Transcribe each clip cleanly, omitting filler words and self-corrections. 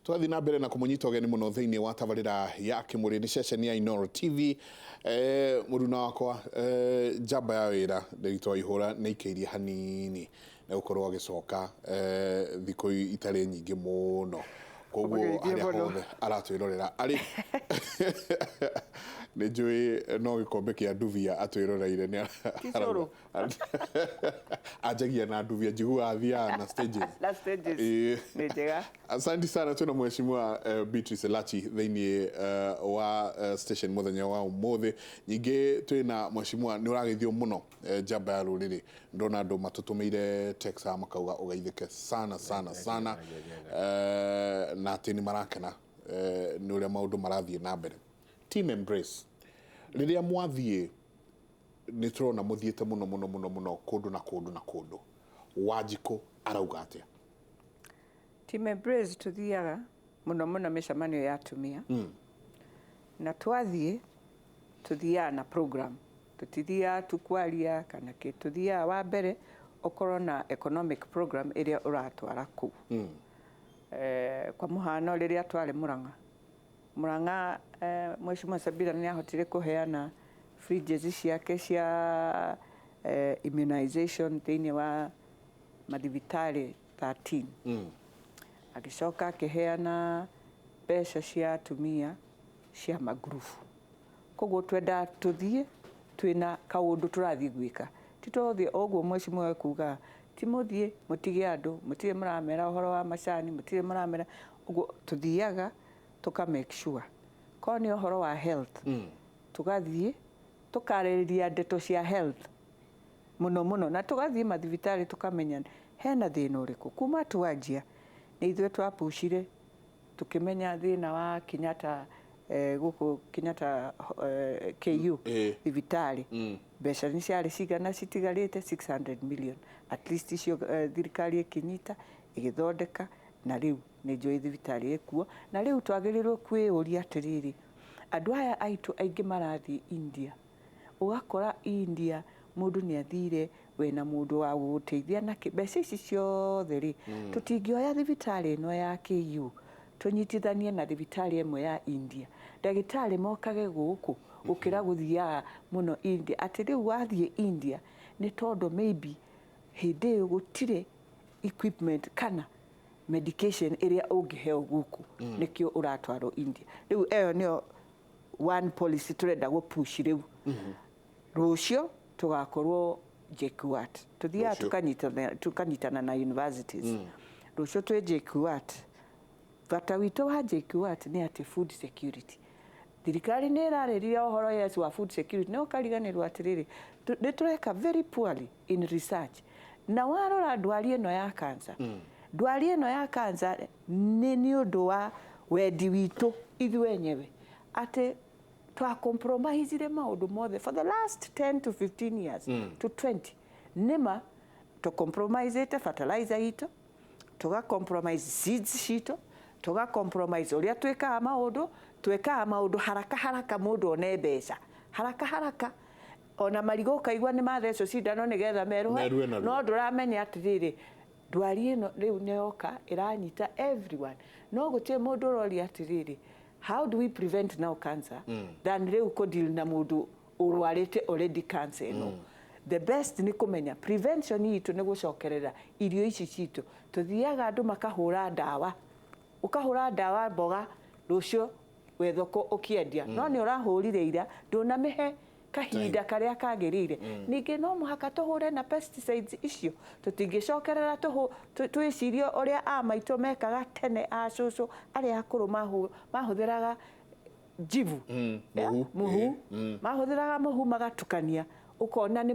Tũgathiĩ na mbere na kũmũnyita ũgeni mũno thĩinĩ wa tabarĩra ya Kĩmũrĩ nĩ ceceni ya Inooro TV. Mũruna wakwa njamba ya wĩra Ndĩritũ wa Ihũra nĩ aikĩirie hanini nĩ gũkorwo agĩcoka thikũ itarĩ nyingĩ mũno, koguo Ũmũgeithie harĩa mũno. hothe aratwĩrorera arĩ nĩ njũĩ no gĩkombe kĩa ndubia atwĩroreire nĩ Ti cũrũ. Anjagia na ndubia, njiguaga athiaga na stages. Na stages. Ĩĩ. Nĩ njega. Asante sana. Twĩna mheshimiwa Beatrice Elachi thĩinĩ wa station mũthenya wa ũmũthĩ. Ningĩ twĩna mheshimiwa nĩ ũrageithio mũno, njamba ya rũrĩrĩ. Ndona andũ matũtũmĩire text haha makauga ũgeithĩke sana sana sana, na atĩ nĩ marakena nĩ ũrĩa maũndũ marathiĩ na mbere. Team Embrace, rĩrĩa mwathiĩ nĩ tũrona mũthiĩte mũno mũno mũno mũno kũndũ na kũndũ na kũndũ. Wanjikũ arauga atĩa? Team Embrace tũthiaga mũno mũno mĩcemanio ya atumia. Na twathiĩ tũthiaga na program, tũtithiaga tu kwaria kana kĩ. Tũthiaga wa mbere ũkorwo na economic program ĩrĩa ũratwara kũu. Kwa mũhano rĩrĩa twarĩ Murang'a, Murang'a, Mheshimiwa Sabina nĩ ahotire kũheana fridges ciake cia immunization thĩinĩ wa mathibitarĩ 13. Agĩcoka akĩheana mbeca cia atumia cia mangurubu. Koguo twendaga tũthiĩ twĩna kaũndũ tũrathiĩ gwĩka, ti tũthiĩ o ũguo. Mheshimiwa ekugaga ti mũthiĩ mũtige andũ mũtirĩ mũramera ũhoro wa macani, mũtirĩ mũramera ũguo. Tũthiaga tũka make sure korwo nĩ ũhoro wa health, tũgathiĩ tũkarĩrĩria ndeto cia health mũno mũno, na tũgathiĩ mathibitarĩ tũkamenya hena thĩna ũrĩkũ. Kuma twanjia nĩ ithuĩ twapucire tũkĩmenya thĩna wa Kenyatta, gũkũ Kenyatta, KU thibitarĩ, mbeca nĩ ciarĩ cigana citigarĩte, 600 million at least. Icio thirikari ĩkĩnyita ĩgĩthondeka, na rĩu nĩ njũĩ thibitarĩ ĩkuo. Na rĩu twagĩrĩirwo kwĩyũria atĩrĩrĩ, andũ aya aitũ aingĩ marathiĩ India, ũgakora India mũndũ nĩ athire wĩna mũndũ wa gũgũteithia na kĩ mbeca ici ciothe rĩ, tũtingĩoya thibitarĩ ĩno ya KU tũnyitithanie na thibitarĩ ĩmwe ya India, ndagĩtarĩ mokage gũkũ gũkĩra gũthiaga mũno India, atĩ rĩu wathiĩ India nĩ tondũ maybe hĩndĩ ĩyo gũtirĩ equipment kana medication ĩrĩa ũngĩheo gũkũ, nĩkĩo ũratwarwo India. Rĩu ĩyo nĩyo one policy tũrenda gũ push. Rĩu rũciũ tũgakorwo JKUAT, tũthiaga Rũciũ. tukanyitana na universities. Rũciũ twĩ JKUAT. Bata witũ wa JKUAT nĩ atĩ food security, thirikari nĩ ĩrarĩria ũhoro, yes, wa food security, no ũkariganĩrwo atĩrĩrĩ, nĩ tũreka very poorly in research. Na warora ndwari ĩno ya cancer, ndwari ĩno ya cancer nĩ ũndũ wa wendi witũ ithuĩ enyewe atĩ twa compromisire maũndũ mothe for the last 10 to 15 years to 20. Nĩma tũ compromisete fertilizer itũ, tũga compromise seeds citũ, tũga compromise ũrĩa twĩkaga maũndũ. Twĩkaga maũndũ haraka haraka, mũndũ one mbeca haraka haraka. Ona marigũ ũkaigua nĩ mathecwo cindano nĩgetha meruhe. Merue narua. No ndũramenya atĩrĩrĩ, ndwari ĩno rĩu nĩ yoka ĩranyita everyone, no gũtirĩ mũndũ ũroria atĩrĩrĩ, how do we prevent now cancer than rĩu kũ deal na mũndũ ũrwarĩte already cancer ĩno? The best nĩ kũmenya prevention itũ nĩ gũcokerera irio ici citũ. Tũthiaga andũ makahũra ndawa, ũkahũra ndawa mboga, rũciũ wĩ thoko ũkĩendia, no nĩ ũrahũrire ira, ndũnamĩhe kahinda karĩa kagĩrĩire. Ningĩ no mũhaka tũhũre na pesticides icio. Tũtingĩcokerera twĩcirie ũrĩa a maitũ mekaga tene, a cũcũ arĩa akũrũ mahũthĩraga njibu. Mũhu. Mũhu. Mahũthĩraga mũhu magatukania, ũkona nĩ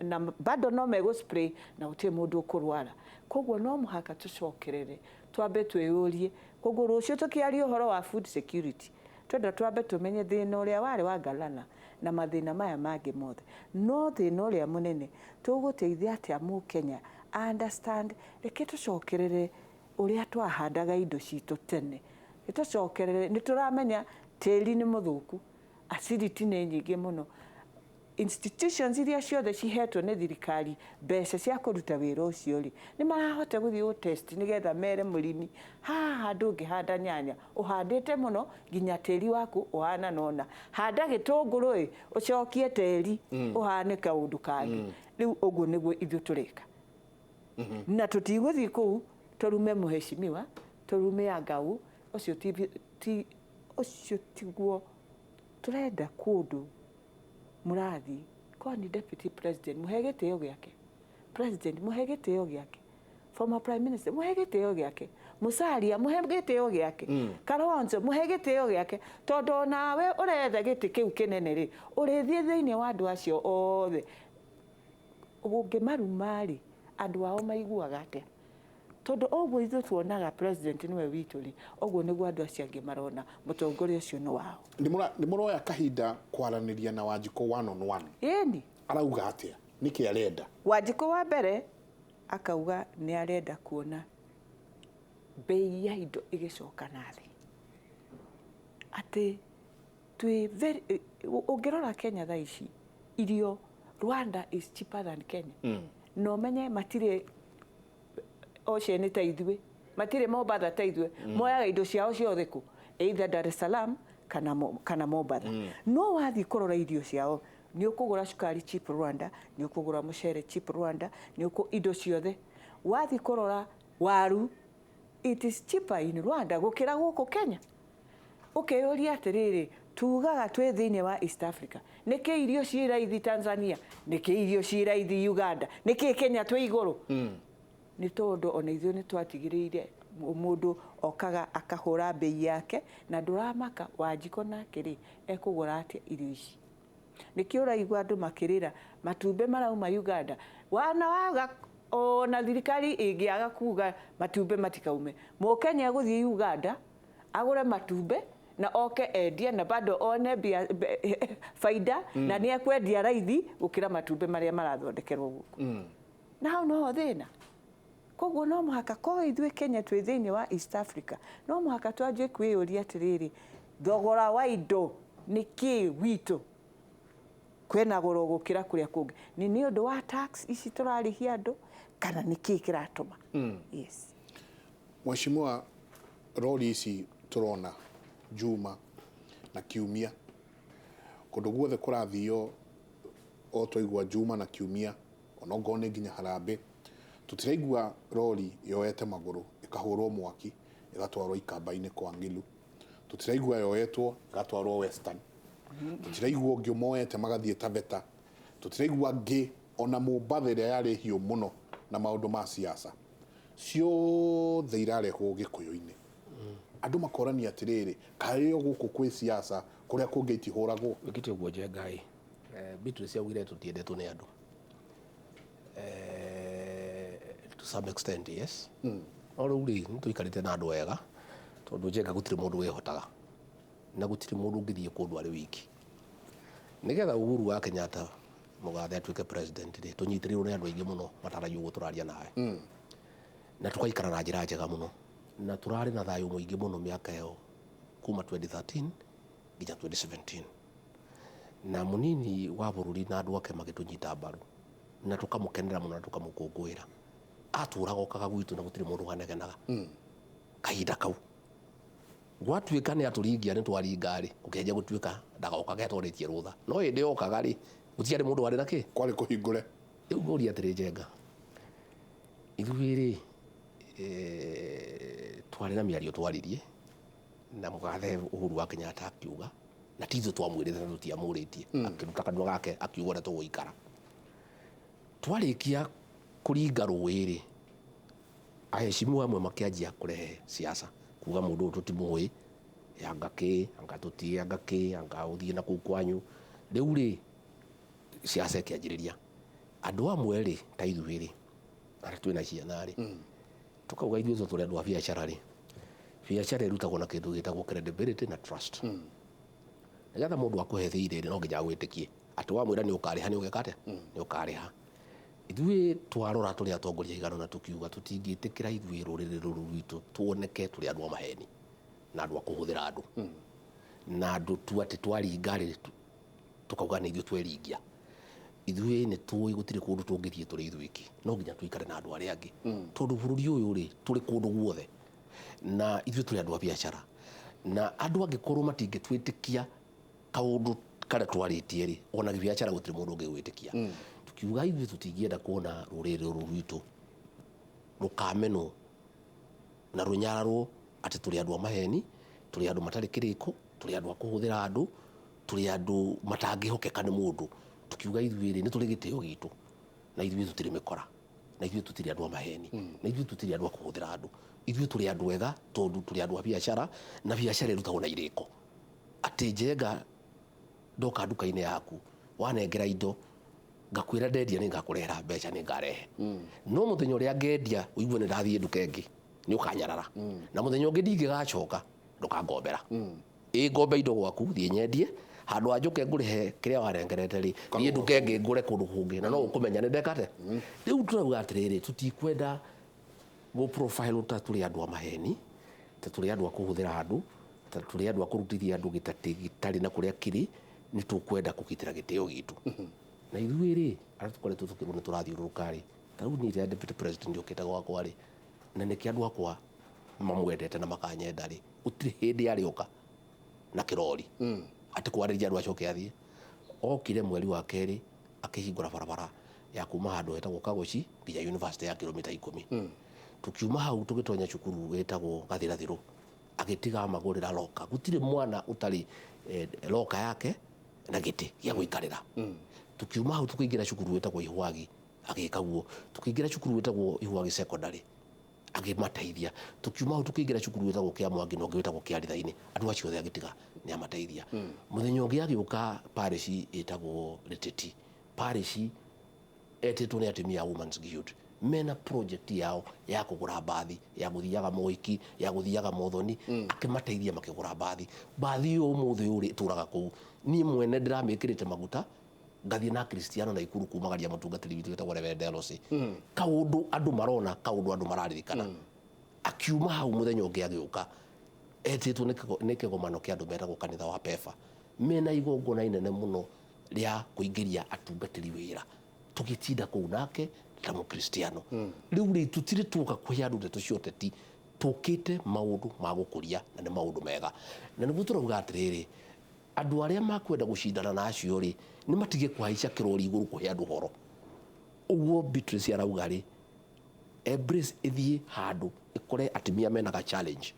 na bado no megũ spray na gũtirĩ mũndũ ũkũrwara. Koguo no mũhaka tũcokerere, twambe twĩyũrie. Koguo rũciũ tũkĩaria ũhoro wa food security, twenda twambe tũmenye thĩna ũrĩa warĩ wa Galana na mathĩna maya mangĩ mothe. No thĩna ũrĩa mũnene, tũgũteithia atĩa mũkenya understand? Reke tũcokerere ũrĩa twahandaga indo citũ tene. Tũcokerere, nĩ tũramenya tĩri nĩ mũthũku, acidity nĩ nyingĩ mũno. Institutions iria ciothe cihetwo nĩ thirikari mbeca cia kũruta wĩra ũcio rĩ, nĩ marahota gũthiĩ gũ test nĩgetha mere mũrĩmi, haha ndũngĩhanda nyanya, ũhandĩte mũno nginya tĩri waku ũhana nona, handa gĩtũngũrũ ĩ, ũcokie tĩri ũhane kaũndũ kangĩ. Rĩu ũguo nĩguo ithuĩ tũreka, na tũtigũthiĩ kũu tũrume mũheshimiwa, tũrume angau ũcio, ti ũcio tiguo tũrenda. Kũndũ mũrathiĩ korwo nĩ deputy president, mũhe gĩtĩo gĩake; president, mũhe gĩtĩo gĩake; former prime minister, mũhe gĩtĩo gĩake; Musalia, mũhe gĩtĩo gĩake; Kalonzo, mũhe gĩtĩo gĩake, tondũ onawe ũretha gĩtĩ kĩu kĩnene rĩ, ũrĩthiĩ thĩinĩ wa andũ acio othe ũngĩmaruma rĩ, andũ ao maiguaga atĩa? Tondũ ũguo ithuĩ tuonaga president nĩwe witũ rĩ, ũguo nĩguo andũ acio angĩ marona mũtongoria ũcio nĩ wao. Nĩ mũroya kahinda kwaranĩria na Wanjikũ one on one? Ĩni. Arauga atĩa? Nĩkĩ arenda? Wanjikũ wa mbere akauga nĩ arenda kuona bei ya indo ĩgĩcoka na thĩ, atĩ twĩ very, ũngĩrora Kenya thaa ici, irio Rwanda is cheaper than Kenya. Na ũmenye matirĩ ocean ta ithuĩ, matirĩ Mombatha ta ithuĩ, moyaga indo ciao ciothe kũ either Dar es Salaam kana Mombatha. No wathiĩ kũrora irio ciao, nĩ ũkũgũra cukari cheap Rwanda, nĩ ũkũgũra mũcere cheap Rwanda, nĩ ũkũ indo ciothe. Wathiĩ kũrora waru, it is cheaper in Rwanda gũkĩra gũkũ Kenya. Ũkeyũria atĩrĩrĩ, tugaga twĩ thĩinĩ wa East Africa, nĩkĩ irio ciĩ raithi Tanzania, nĩkĩ irio ciĩ raithi Uganda, nĩkĩ Kenya twĩ igũrũ? Nĩ tondũ ona ithuĩ nĩ twatigĩrĩire mũndũ okaga akahũra bei yake na ndũramaka. Wanjikũ nake rĩ, ekũgũra atĩa irio ici? Nĩkĩo ũraigua andũ makĩrĩra matumbĩ marauma Uganda. Wana waga, ona thirikari ĩngĩaga kuga matumbĩ matikaume, mũkenya egũthiĩ Uganda agũre matumbĩ na oke endie na bado one mbia, faida, na nĩ ekwendia raithi gũkĩra matumbĩ marĩa marathondekerwo gũkũ. Na hau noho thĩna. Koguo no mũhaka ko ithuĩ Kenya twĩ thĩinĩ wa East Africa, no mũhaka twanjie kwĩyũria atĩrĩrĩ, thogora wa indo nĩ kĩ witũ kwĩna goro gũkĩra kũrĩa kũngĩ? Nĩ ũndũ wa tax ici tũrarĩhia andũ, kana nĩ kĩ kĩratũma? Yes. Mheshimiwa, rori ici tũrona Juma na Kiumia kũndũ guothe kũrathio, o twaigua Juma na Kiumia, onokorwo nĩ nginya harambĩ, tũtiraigua rori yoete magũrũ ĩkahũrwo mwaki ĩgatwarwo ikamba-inĩ kwa Ngilu, tũtiraigua yoetwo ĩgatwarwo Western, tũtiraigua ũngĩ moete magathiĩ Taveta, tũtiraigua ngĩ ona Mombatha ĩrĩa yarĩ hiũ mũno na maũndũ ma siasa, ciothe irarehwo Gĩkũyũ-inĩ. Andũ makorania atĩrĩrĩ, kaĩ o gũkũ kwĩ siasa, kũrĩa kũngĩ itihũragwo? Wĩkĩte ũguo Njengai. Beatrice augire tũtiendetwo nĩ andũ. To some extent, yes. No rĩu rĩ, nĩ tũikarĩte na andũ wega, tondũ Njenga gũtirĩ mũndũ wĩhotaga na gũtirĩ mũndũ ũngĩthiĩ kũndũ arĩ wiki. Nĩgetha Uhuru wa Kenyatta mũgathe atuĩke president rĩ, tũnyitĩrĩirwo nĩ andũ aingĩ mũno mataragia ũguo tũraria nawe, na tũgaikara na njĩra njega mũno, na tũrarĩ na thayũ mũingĩ mũno mĩaka ĩyo kuma 2013 nginya 2017, na mũnini wa bũrũri na andũ ake magĩtũnyita mbaru na tũkamũkenera mũno na tũkamũkũngũĩra. Atũraga okaga gwitũ na gũtirĩ mũndũ wanegenaga. Kahinda kau gwatuĩka nĩ atũringia nĩ twaringa rĩ, gũkĩanjia gũtuĩka ndagokage atwarĩtie rũtha, no hĩndĩ yokaga rĩ, gũtiarĩ mũndũ warĩ na kĩ. Kwarĩ kũhingũre. Rĩu ngũria atĩrĩ, Njenga, ithuĩ rĩ, twarĩ na mĩario twaririe na mũgathe Uhuru wa Kenyatta, akiuga, na ti ithuĩ twamwĩrĩte na tũtiamũrĩtie, akĩruta kanua gake akiuga ũrĩa tũgũikara. Twarĩkia kũringa rũĩ rĩ, aheshimiwa amwe makĩanjia kũrehe siasa, kuga mũndũ ũyũ tũtimũĩ, anga kĩ, anga tũtiĩ, anga kĩ, anga ũthiĩ na kũu kwanyu. Rĩu rĩ, siasa ĩkĩanjĩrĩria. Andũ amwe rĩ, ta ithuĩ rĩ, arĩa twĩna ciana rĩ, tukauga ithuĩ tũrĩ andũ a biacara rĩ, biacara ĩrutagwo na kĩndũ gĩtagwo credibility na trust. Nĩgetha mũndũ akũhe thirĩ rĩ, no nginya agwĩtĩkie atĩ wamwĩra nĩ ũkarĩha, nĩ ũgeka atĩa, nĩ ũkarĩha. Ithuĩ twarora tũrĩ atongoria igana na tũkiuga tũtingĩtĩkĩra ithuĩ rũrĩrĩ rũrũ rwitũ tuoneke tũrĩ andũ a maheni na andũ a kũhũthĩra andũ na andũ tu atĩ twaringa rĩ, tukauga nĩ ithuĩ tweringia. Ithuĩ nĩ tũĩ gũtirĩ kũndũ tũngĩthiĩ tũrĩ ithuiki, no nginya tũikare na andũ arĩa angĩ, tondũ bũrũri ũyũ rĩ, tũrĩ kũndũ guothe na ithuĩ tũrĩ andũ a biacara, na andũ angĩkorwo matingĩtwĩtĩkia kaũndũ karĩa twarĩtie rĩ, ona biacara gũtirĩ mũndũ ũngĩgwĩtĩkia. Tukiuga ithuĩ tũtingĩenda kuona rũrĩrĩ rũrũ rwitũ rũkamenwo na rũnyararwo atĩ tũrĩ andũ a maheni, tũrĩ andũ matarĩ kĩrĩko, tũrĩ andũ a kũhũthĩra andũ, tũrĩ andũ matangĩhokeka nĩ mũndũ. Tukiuga ithuĩ rĩ, nĩ tũrĩ gĩtĩo gitũ, na ithuĩ tũtirĩ mĩkora, na ithuĩ tũtirĩ andũ a maheni, na ithuĩ tũtirĩ andũ a kũhũthĩra andũ. Ithuĩ tũrĩ andũ ega tondũ tũrĩ andũ a biacara, na biacara ĩrutagwo na irĩko. Atĩ Njenga ndoka nduka-inĩ yaku, wanengera indo, ngakwĩra ndendia nĩ ngakũrehera mbeca, nĩ ngarehe. No mũthenya ũrĩa ngendia ũigue nĩ ndathiĩ nduka ĩngĩ, nĩ ũkanyarara. Na mũthenya ũngĩ ndingĩgacoka, ndũkangombera. Ĩ ngombe indo gwaku, thiĩ nyendie, handũ ha njũke ngũrĩhe kĩrĩa wanengerete rĩ, thiĩ nduka ĩngĩ ngũre kũndũ kũngĩ, na no ũkũmenya nĩ ndeka atĩa. Rĩu tũrauga atĩrĩrĩ, tũtikwenda gũ profile ta tũrĩ andũ a maheni, ta tũrĩ andũ a kũhũthĩra andũ, ta tũrĩ andũ a kũrutithia andũ gĩtatĩ gĩtarĩ na kũrĩa kĩrĩ. Nĩ tũkwenda kũgitĩra gĩtĩo gitũ. Na ithuĩ rĩ, arĩa tũkoretwo tũkĩrwo nĩ tũrathiũrũrũka rĩ, ta rĩu niĩ rĩrĩa deputy president okĩte gwakwa rĩ, na nĩkĩo andũ akwa mamwendete na makanyenda rĩ, gũtirĩ hĩndĩ arĩũka na kĩrori atĩ kwarĩria andũ acoke athiĩ. Okire mweri wa kerĩ akĩhingũra barabara ya kuma handũ hetagwo Kagoci nginya university ya kilomita 10. Tukiuma hau tũgĩtonya cukuru wĩtagwo Gathirathirũ, agĩtiga amagũrĩra loka. Gũtirĩ mwana ũtarĩ loka yake na gĩtĩ gĩa gũikarĩra. Tukiuma hau tũkĩingĩra cukuru wĩtagwo Ihwagi, agĩka guo. Tũkĩingĩra cukuru wĩtagwo Ihwagi Secondary, agĩmateithia. Tukiuma hau tũkĩingĩra cukuru wĩtagwo Kĩamwangi na ũngĩ wĩtagwo Kĩaritha-inĩ, andũ acio othe agĩtiga nĩ amateithia. Mũthenya ũngĩ agĩũka parish ĩtagwo Rĩtĩti, parish etĩtwo nĩ atumia a Women's Guild, mena project yao ya kũgũra mbathi ya gũthiaga moiki, ya gũthiaga mothoni, akĩmateithia makĩgũra mbathi. Mbathi ĩyo ũmũthĩ ũyũ rĩ, ĩtũraga kũu. Niĩ mwene ndĩramĩkĩrĩte maguta, ngathiĩ na Kristiano na Ikuru kumagaria mũtungatĩri witũ wĩtagwo Reverend Delosi. Kaũndũ andũ marona, kaũndũ andũ mararirikana. Akiuma hau mũthenya ũngĩ agĩũka etĩtwo nĩ kĩgomano kĩa andũ metagwo kanitha wa Pefa, mena igongona inene mũno rĩa kũingĩria atungatĩri wĩra. Tũgĩtinda kũu nake ta mũkristiano. Rĩu rĩ, tũtirĩ tuoka kũhe andũ ndeto cia ũteti, tũkĩte maũndũ ma gũkũria, na nĩ maũndũ mega. Na nĩguo tũrauga atĩrĩrĩ, andũ arĩa makwenda gũcindana na acio rĩ, nĩ matige kũhaica kĩrori igũrũ kũhe andũ ũhoro. Ũguo Beatrice arauga rĩ, Embrace ĩthiĩ handũ ĩkore atumia mena ga challenge,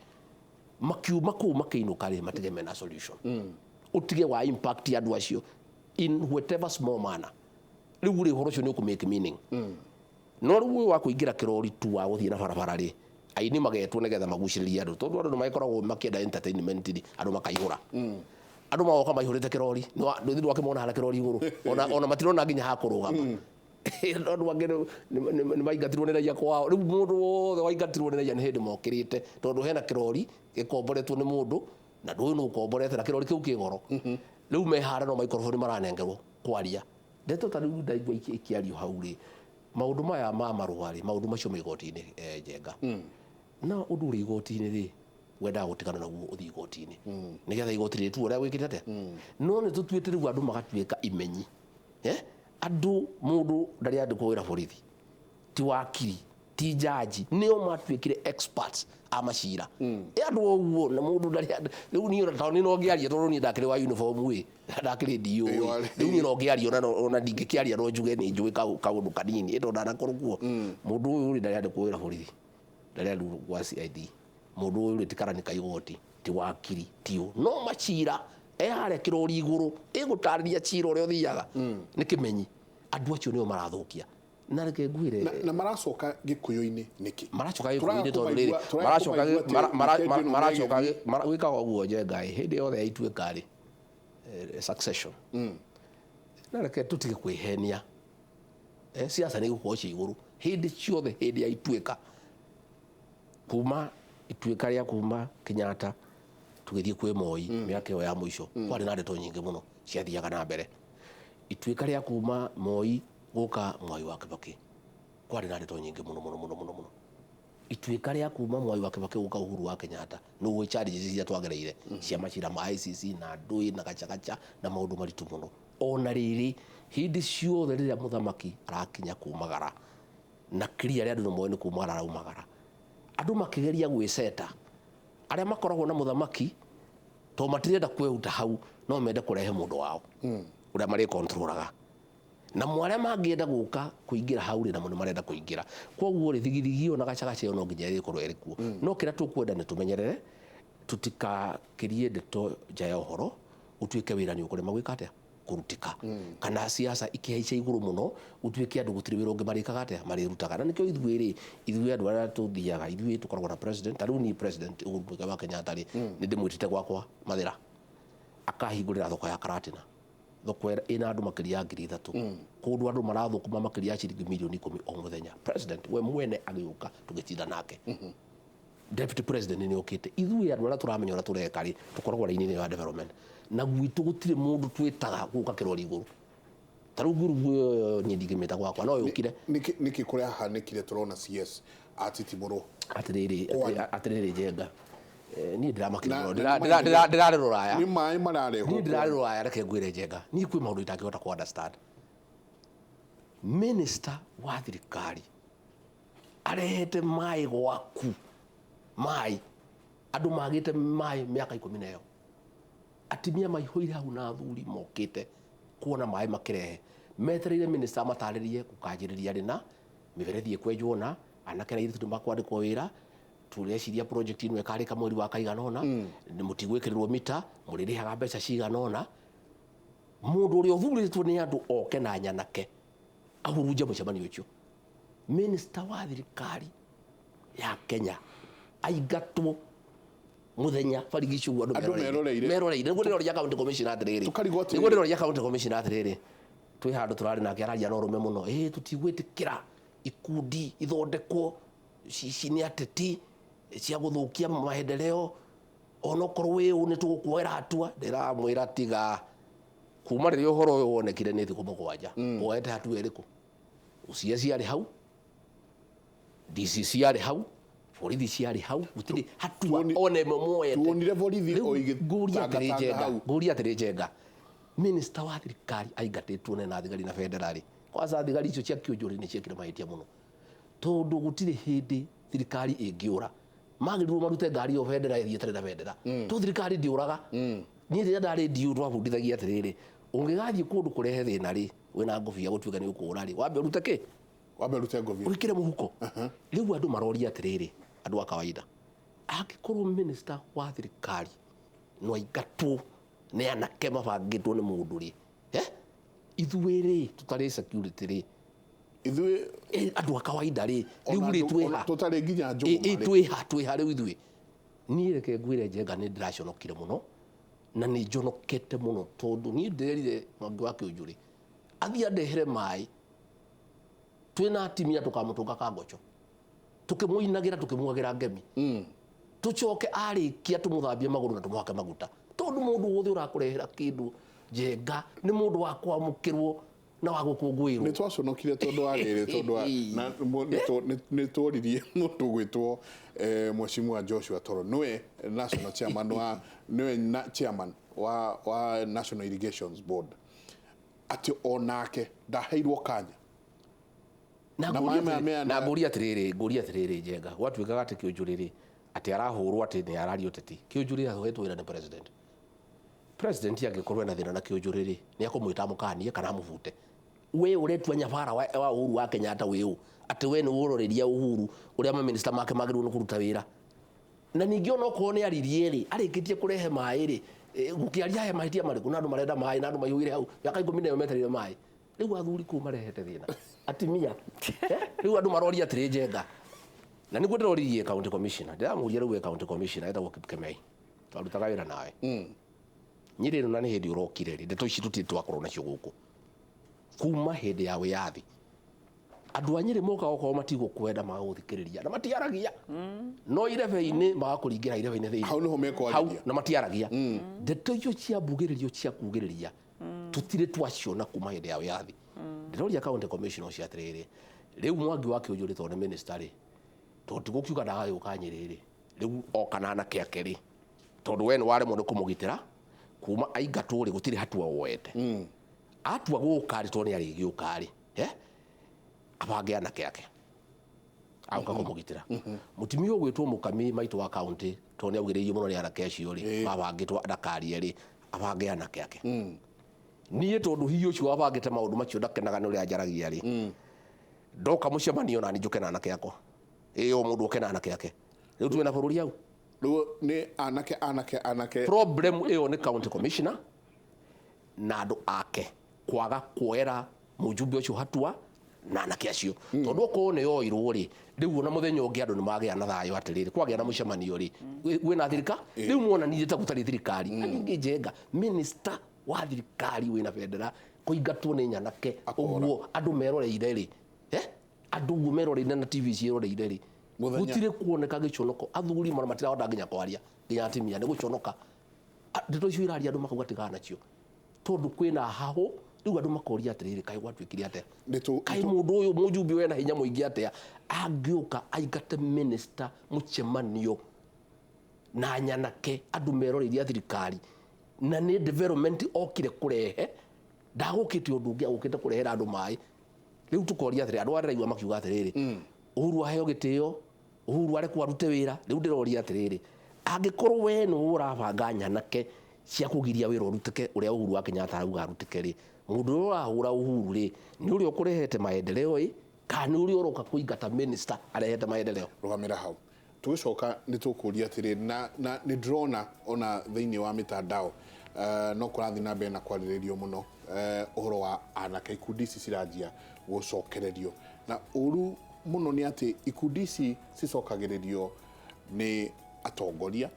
makiuma kũu makĩinũka rĩ, matige mena solution. Ũtige wa impact andũ acio in whatever small manner. Rĩu rĩ, ũhoro ũcio nĩ ũkũ make meaning. No rĩu ũyũ wa kũingĩra kĩrori tu wa gũthiĩ na barabara rĩ, aini magetwo nĩgetha magucĩrĩrie andũ, tondũ andũ nĩ magĩkoragwo makĩenda entertainment rĩ, andũ makaihũra. Andũ magoka maihũrĩte kĩrori, ndũthiĩ ndwakĩmona harĩa kĩrori igũrũ, ona matirona nginya ha kũrũgama. Andũ angĩ nĩ maingatirwo nĩ raia kwao. Rĩu mũndũ wothe waingatirwo nĩ raia nĩ hĩndĩ mokĩrĩte, tondũ hena kĩrori gĩkomboretwo nĩ mũndũ, na ndũĩ nũ ũkomborete, na kĩrori kĩu kĩ goro. Rĩu mehara no maikoroboni maranengerwo kwaria. Ndeto ta rĩu ndaigua ikĩario hau rĩ, maũndũ maya ma marũa rĩ, maũndũ macio me igoti-inĩ, Njenga. Na ũndũ ũrĩ igoti-inĩ rĩ, wendaga gũtigana naguo ũthiĩ igoti-inĩ, nĩgetha igoti rĩtue ũrĩa wĩkĩte atĩa. No nĩ tũtuĩte rĩu andũ magatuĩka imenyi. Andũ, mũndũ ndarĩ andĩkwo wĩra borithi, ti wakiri, ti jaji, nĩo matuĩkire experts a macira. Ĩ andũ ũguo, na mũndũ ndarĩ rĩu niĩ ona tondũ no ngĩaria, tondũ niĩ ndakĩrĩ wa uniform ĩ, ndakĩrĩ DO ĩ. Rĩu niĩ no ngĩaria, ona ndingĩkĩaria no njuge nĩ njũĩ kaũndũ kanini, ĩ tondũ ndanakorwo kuo. Mũndũ ũyũ rĩ, ndarĩ andĩkwo wĩra borithi, ndarĩ andĩkwo gwa CID. Mũndũ ũyũ rĩ, ti karani ka igoti, ti wakiri, ti ũ. No macira e harĩa kĩrori igũrũ, ĩgũtarĩria cira ũrĩa ũthiaga. Nĩ kĩmenyi. Andũ acio nĩo marathũkia. Na reke ngwĩre, Na maracoka Gĩkũyũ-inĩ nĩkĩ? Maracoka Gĩkũyũ-inĩ tondũ rĩrĩ, maracoka maracoka gwĩkaga ũguo Njenga ĩ, hĩndĩ yothe ya ituĩka rĩ, succession. Na reke tũtige kwĩhenia. Siasa nĩ igũkorwo ciĩ igũrũ hĩndĩ ciothe, hĩndĩ ya ituĩka. Kuma ituĩka rĩa kuma Kenyatta tũgĩthiĩ kwĩ Moi, mĩaka ĩyo ya mũico kwarĩ na ndeto nyingĩ mũno ciathiaga na mbere. Ituĩka rĩa kuma Moi gũka Mwai wa Kibaki kwarĩ na ndeto nyingĩ mũno mũno mũno mũno mũno. Ituĩka rĩa kuma Mwai wa Kibaki gũka Uhuru wa Kenyatta, nĩ ũĩ challenges iria twagereire cia macira ma ICC na ndũĩ na gacagaca na maũndũ maritũ mũno. Ona rĩrĩ Hĩndĩ ciothe rĩrĩa mũthamaki arakinya kumagara na kiria arĩa andũ nĩ moĩ nĩ kumagara araumagara, andũ makĩgeria gwĩceta arĩa makoragwo na mũthamaki to matirenda kwehuta hau, no mende kũrehe mũndũ wao ũrĩa marĩkontrolaga, na arĩa mangĩenda gũka kũingĩra hau rĩ, namo nĩ marenda kũingĩra. Koguo rĩ, thigithigi ĩyo na gacagaca ĩyo no nginya ĩrĩkorwo ĩrĩ kuo. No kĩrĩa tũkwenda nĩ tũmenyerere tũtikakĩrie ndeto nja ya ũhoro, ũtuĩke wĩra nĩ ũkũrema gwĩka atĩa, kũrutĩka, kana siasa ikĩhaica igũrũ mũno, ũtuĩke andũ gũtirĩ wĩra ũngĩ marĩkaga atĩa, marĩrutaga. Na nĩkĩo ithuĩ rĩ, ithuĩ andũ arĩa tũthiaga, ithuĩ tũkoragwo na president. Ta rĩu niĩ, President Uhuru Muigai wa Kenyatta rĩ, nĩ ndĩmwĩtĩte gwakwa Mathĩra, akahingũrĩra thoko ya Karatina, thoko ĩna andũ makĩria ya 3,000, kũndũ andũ marathũkũma makĩria ya ciringi mirioni 10 o mũthenya. President we mwene agĩũka, tũgĩtinda nake. Deputy president nĩ okĩte. Ithuĩ andũ arĩa tũramenya ũrĩa tũreka rĩ, tũkoragwo raini-inĩ ya development, na gwitũ gũtirĩ mũndũ twĩtaga gũka kĩrori igũrũ. Ta rĩu ngurubu ĩyo niĩ ndingĩmĩta gwakwa, no yũkire. Nĩkĩ kũrĩa hahanĩkire tũrona CS atitimũrwo? Atĩrĩrĩ. Kwanyu. Atĩrĩrĩ Njenga, niĩ ndĩramakire mũno. Na Ndĩrarĩ rũraya. Nĩ maĩ mararehwo? Niĩ ndĩrarĩ rũraya. Reke ngwĩre Njenga, niĩ kwĩ maũndũ itangĩhota ku understand. Minister wa thirikari arehete maĩ gwaku, maĩ andũ magĩte maĩ mĩaka 10 na ĩyo, atimia maihũire hau na athuri mokĩte kuona maĩ makĩrehe, metereire minister amatarĩrie gũkanjĩrĩria rĩ na mĩberethi ĩkwenjwo na anake na airĩtu nĩ makwandĩkwo wĩra, tũreciria project ĩno ĩkarĩka mweri wa kaigana ũna, nĩ mũtigwĩkĩrĩrwo mita, mũrĩrĩhaga mbeca cigana ũna. Mũndũ ũrĩa ũthurĩtwo nĩ andũ oke na nyanake ahurunje mũcemanio ũcio. Minister wa thirikari ya Kenya aingatwo muthenya barigici ũguo, andũ Andũ meroreire. Meroreire. Nĩguo ndĩroria county commissioner atĩrĩrĩ, Tũkarigwo atĩrĩrĩ. Nĩguo ndĩroria county commissioner atĩrĩrĩ, twĩ handũ tũrarĩ nake, araria na ũrũme mũno, ĩ tũtigwĩtĩkĩra ikundi ithondekwo nĩ ateti cia gũthũkia maendeleo, onokorwo wĩ ũ nĩ tũgũkuoera hatua. Ndĩramwĩra tiga, kuma rĩrĩa ũhoro ũyũ wonekire nĩ thikũ 7, woete hatua ĩrĩkũ? CS arĩ hau, DCC arĩ hau, borithi ciarĩ hau, gũtirĩ hatua ona ĩmwe muoete. Tuonire borithi Rĩu o ngũria atĩrĩ igĩtangatanga Njenga, hau. Ngũria atĩrĩ Njenga, minister wa thirikari aingatĩtwo na thigari na bendera rĩ, kwanza thigari icio cia kĩũnjũri nĩ ciekire mahĩtia mũno, tondũ gũtirĩ hĩndĩ thirikari ĩngĩũra. Magĩrĩirwo marute ngari ĩyo bendera ĩthiĩ ĩtarĩ na bendera, to thirikari ndĩũraga. Niĩ rĩrĩa ndarĩ ndiũ, twabundithagia atĩrĩrĩ, ũngĩgathiĩ kũndũ kũrehe thĩna rĩ, wĩna ngũbia gũtuĩka nĩ ũkũũra rĩ, wambe ũrute kĩ? Wambe rute ngobia. Wĩkĩre mũhuko. Rĩu andũ maroria atĩrĩrĩ, andũ a kawaida, angĩkorwo minister wa thirikari no aingatwo nĩ anake mabangĩtwo nĩ mũndũ rĩ, ithuĩ rĩ tũtarĩ security rĩ, Ithuĩ andũ a kawaida rĩ, rĩu ona rĩ ona twĩha? Tũtarĩ nginya njũgũma rĩ. Twĩha rĩu ithuĩ? Niĩ reke ngwĩre Njenga, nĩ ndĩraconokire mũno na nĩ njonokete mũno, tondũ niĩ ndĩrerire Mwangi wa Kĩũnjũrĩ athiĩ andehere maĩ twĩna atimia, tũkamũtũnga kangocho, tũkĩmũinagĩra, tũkĩmuagĩra ngemi, tũcoke arĩkia tũmũthambie magũrũ na tũmũhake maguta, tondũ mũndũ wothe ũrakũrehera kĩndũ, Njenga, nĩ mũndũ wa kwamũkĩrwo na wa gũkũngũĩrwo. Nĩ twaconokire tondũ wa rĩrĩ, tondũ wa na nĩ tworirie mũndũ ũgwĩtwo Mheshimiwa Joshua Toro, nĩwe national chairman wa, nĩwe na chairman wa National Irrigations Board, atĩ onake ndaheirwo kanya. Na Na ngũria maĩ maya na ngũria atĩrĩrĩ Njenga, gwatuĩkaga atĩ Kĩũnjũrĩ rĩ, atĩ arahũrwo atĩ nĩ araria ũteti. Kĩũnjũrĩ ahetwo wĩra nĩ president. President angĩkorwo ena thĩna na Kĩũnjũrĩ rĩ, nĩ akũmwĩta amũkanie kana amũbute. We ũretua nyabara wa Uhuru wa Kenyatta wĩ ũ, atĩ we nĩ ũroreria Uhuru ũrĩa maminista make magĩrĩirwo nĩ kũruta wĩra? Na ningĩ onokorwo nĩ aririe rĩ, arĩkĩtie kũrehe maĩ rĩ, gũkĩaria he mahĩtia marĩkũ, na andũ marenda maĩ na andũ maihũire hau mĩaka 10 na ĩmwe metereire maĩ? Rĩu athuri kũu marehete thĩna, atimia. Rĩu andũ maroria atĩrĩ Njenga, na nĩguo ndĩroririe county commissioner, ndĩramũria rĩu, we county commissioner etagwo Kipkemei, twarutaga wĩra nawe Nyĩrĩ ĩno, na nĩ hĩndĩ ũrokire rĩ, ndeto ici tũtirĩ twakorwo nacio gũkũ kuma hĩndĩ ya wĩyathi. Andũ a Nyĩrĩ moka, okorwo matigũkwenda magagũthikĩrĩria na matiaragia, no irebe-inĩ magakũringĩra irebe-inĩ thĩinĩ. Hau nĩho mekwarĩria. Hau, na matiaragia. Ndeto icio cia mbugĩrĩrio cia kugĩrĩria tũtirĩ twaciona kuma hĩndĩ ya wĩyathi. Ndĩroria county commissioner ũcio atĩrĩrĩ, rĩu Mwangi wa Kĩũnjũrĩ tondũ nĩ minister rĩ, tondũ tigũkiuga ndagagĩũka Nyĩrĩ rĩ, rĩu oka na anake ake rĩ, tondũ we nĩ waremwo nĩ kũmũgitĩra kuma aingatwo rĩ, gũtirĩ hatua woete. Atua gũka rĩ, tondũ nĩ arĩgĩũka rĩ, abange anake ake agoka kũmũgitĩra. Mũtumia ũgwĩtwo Mũkami maitũ wa kaunti, tondũ nĩ augĩrĩirio mũno nĩ anake acio rĩ, mabangĩtwo ndakarie rĩ, abange anake ake. Niĩ tondũ hihi ũcio wabangĩte maũndũ macio ndakenaga nĩ ũrĩa njaragia rĩ, ndoka mũcemanio nani njũke na anake akwa. Ĩ o mũndũ oke na anake ake. Rĩu tuwe na bũrũri hau. Rĩu nĩ anake anake anake. Problem ĩyo nĩ county commissioner na andũ ake kwaga kuoera mũjumbe ũcio hatua na anake acio, tondũ okorwo nĩ yoirwo rĩ, rĩu ona mũthenya ũngĩ andũ nĩ magĩa na thayũ atĩrĩrĩ, kwagĩa na mũcemanio rĩ, wĩna thirika rĩu muonanirie ta gũtarĩ thirikari. Na ningĩ Njenga, minister wa thirikari wĩna bendera kũingatwo nĩ nyanake ũguo andũ meroreire rĩ, andũ ũguo meroreire na TV ciĩroreire rĩ, gũtirĩ kuoneka gĩconoko. Athuri mana matirahota nginya kwaria, nginya atumia nĩ gũconoka. Ndeto icio iraria andũ makauga tigana nacio, tondũ kwĩna hahũ. Rĩu andũ makoria atĩrĩrĩ, kaĩ gwatuĩkire atĩa? Kaĩ mũndũ ũyũ mũjumbe wena hinya mũingĩ atĩa angĩũka aingate minister mũcemanio na nyanake andũ meroreirie thirikari, na nĩ development okire kũrehe, ndagũkĩte ũndũ ũngĩ, agũkĩte kũrehera andũ maĩ. Rĩu tũkoria atĩrĩ, andũ arĩa ndĩraigua makiuga atĩrĩrĩ, Uhuru aheo gĩtĩo, Uhuru arekwo arute wĩra. Rĩu ndĩroria atĩrĩrĩ, angĩkorwo we nĩwe ũrabanga nyanake cia kũgiria wĩra ũrutĩke ũrĩa Uhuru wa Kenyatta arauga arutĩke rĩ, mũndũ ũrĩa ũrahũra Uhuru rĩ, nĩ ũrĩa ũkũrehete maendeleo ĩ, kana nĩ ũrĩa ũroka kũingata minister arehete maendeleo? Rũgamĩra hau, tũgĩcoka nĩ tũkũria atĩrĩ, na nĩ ndĩrona ona thĩinĩ wa mĩtandao no kũrathiĩ na mbere na kwarĩrĩrio mũno ũhoro wa anake, ikundi ici ciranjia gũcokererio. Na ũru mũno nĩ atĩ ikundi ici cicokagĩrĩrio nĩ atongoria,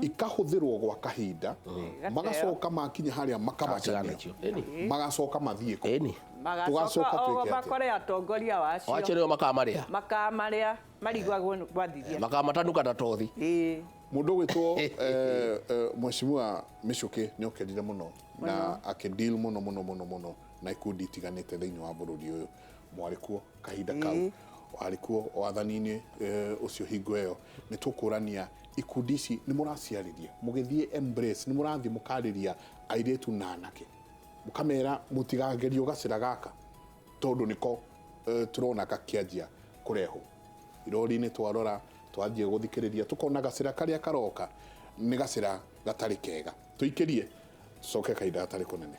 ikahũthĩrwo gwa kahinda, magacoka makinya harĩa makamacania, magacoka mathiĩ kũ, tũgacoka twĩke makore atongoria wacio acio nĩo makamarĩa, makamarĩa marigagwo gwathiria, makamatanuka na tothi. Mũndũ ũgwĩtwo Mheshimiwa Michuki nĩ okerire mũno na akĩdeal mũno mũno mũno mũno na ikundi itiganĩte thĩinĩ wa bũrũri ũyũ. Mwarĩ kuo kahinda kau, warĩ kuo wathani-inĩ ũcio hingo ĩyo. Nĩ tũkũrania ikundi ici nĩ mũraciarĩria, mũgĩthiĩ embrace, nĩ mũrathiĩ mũkarĩria airĩtu na anake, mũkamera mũtigagerio gacĩra gaka, tondũ nĩko tũrona gakĩanjia kũrehwo irori-inĩ. Twarora twathiĩ gũthikĩrĩria tũkona gacĩra karĩa karoka nĩ gacĩra gatarĩ kega. Tũikĩrie, tũcoke kahinda gatarĩ kũnene.